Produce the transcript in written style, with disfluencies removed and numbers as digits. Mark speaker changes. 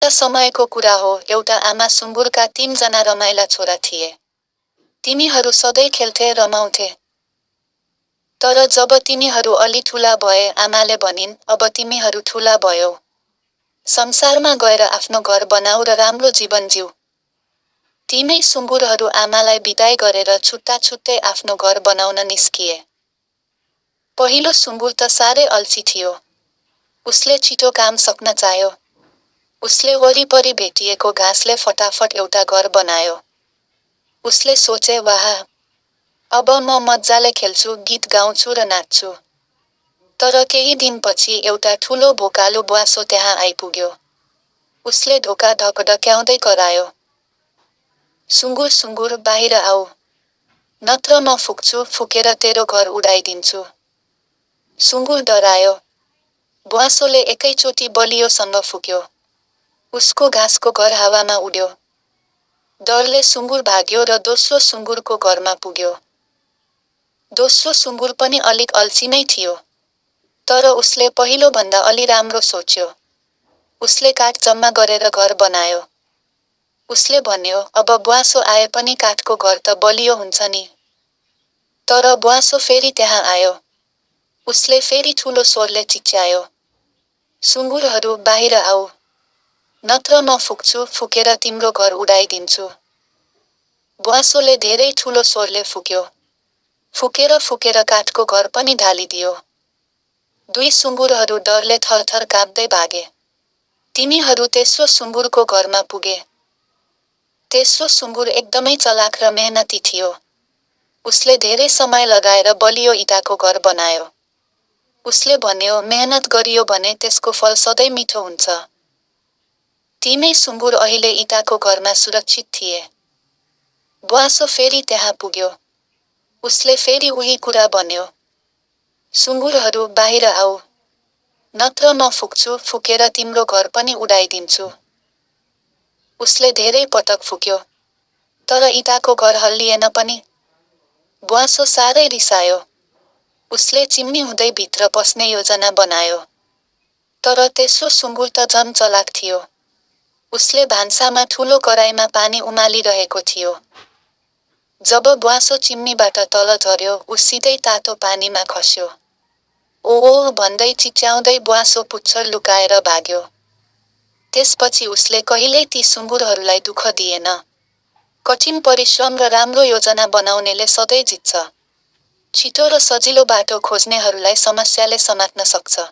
Speaker 1: समयको कुरा हो, एउटा आमा सुँगुरका 3 जना रमाइला छोरा थिए। तिनीहरू सधैँ खेल्थे, रमाउँथे। तर जब तिनीहरू अलि ठुला भए, आमाले भनिन्, अब तिमीहरू ठुला भयौ। संसारमा गएर आफ्नो घर बनाऊ र राम्रो जीवन जिउ। तीनै सुँगुरहरू आमालाई बिदाई गरेर छुट्टा-छुट्टै आफ्नो घर बनाउन निस्किए। पहिलो सुँगुर त साह्रै अल्छी थियो। उसले छिटो काम सक्न चाह्यो। उसले वरिपरि भेटिएको घाँसले फटाफट एउटा घर बनायो। उसले सोचे, वाह! अब म मज्जाले खेल्छु, गीत गाउँछु र नाच्छु। तर केही दिनपछि एउटा ठुलो भोकालु ब्वाँसो त्यहाँ आइपुग्यो। उसले ढोका ढकढक्याउँदै करायो। सुँगुर सुँगुर, बाहिर आऊ। नत्र म फुक्छु, फुकेर तेरो घर उडाइदिन्छु। सुँगुर डरायो। ब्वाँसोले एकैचोटि बलियोसँग फुक्यो। उसको घाँसको घर हावामा उड्यो। डरले सुँगुर भाग्यो र दोस्रो सुँगुरको घरमा पुग्यो। दोस्रो सुँगुर पनि अलिक अल्छी नै थियो। तर उसले पहिलोभन्दा अलि राम्रो सोच्यो। उसले काठ जम्मा गरेर घर बनायो। उसले भन्यो, अब ब्वाँसो आए पनि काठको घर त बलियो हुन्छ नि। तर ब्वाँसो फेरि त्यहाँ आयो। उसले फेरि ठुलो स्वरले चिच्यायो। सुँगुरहरू, बाहिर आऊ। नत्र म फुक्छु, फुकेर तिम्रो घर उडाइदिन्छु। ब्वाँसोले धेरै ठुलो स्वरले फुक्यो। फुकेर काठको घर पनि ढालिदियो। दुई सुँगुरहरू डरले थरथर काँप्दै भागे। तिनीहरू तेस्रो सुँगुरको घरमा पुगे। तेस्रो सुँगुर एकदमै चलाख र मेहनती थियो। उसले धेरै समय लगाएर बलियो इँटाको घर बनायो। उसले भन्यो, मेहनत गरियो भने त्यसको फल सधैँ मिठो हुन्छ। तीनै सुँगुर अहिले इँटाको घरमा सुरक्षित थिए। ब्वाँसो फेरि त्यहाँ पुग्यो। उसले फेरि उही कुरा भन्यो। सुँगुरहरू, बाहिर आऊ। नत्र म फुक्छु, फुकेर तिम्रो घर पनि उडाइदिन्छु। उसले धेरै पटक फुक्यो। तर इँटाको घर हल्लिएन पनि। ब्वाँसो साह्रै रिसायो। उसले चिम्नी हुँदै भित्र पस्ने योजना बनायो। तर तेस्रो सुँगुर त झन् चलाक थियो। उसले भान्सामा ठुलो कराईमा पानी उमालिरहेको थियो। जब ब्वाँसो चिम्नीबाट तल झर्यो, ऊ सिधै तातो पानीमा खस्यो। ओह भन्दै चिच्याउँदै ब्वाँसो पुच्छर लुकाएर भाग्यो। त्यसपछि उसले कहिल्यै ती सुँगुरहरूलाई दुःख दिएन। कठिन परिश्रम र राम्रो योजना बनाउनेले सधैँ जित्छ। छिटो र सजिलो बाटो खोज्नेहरूलाई समस्याले समात्न सक्छ।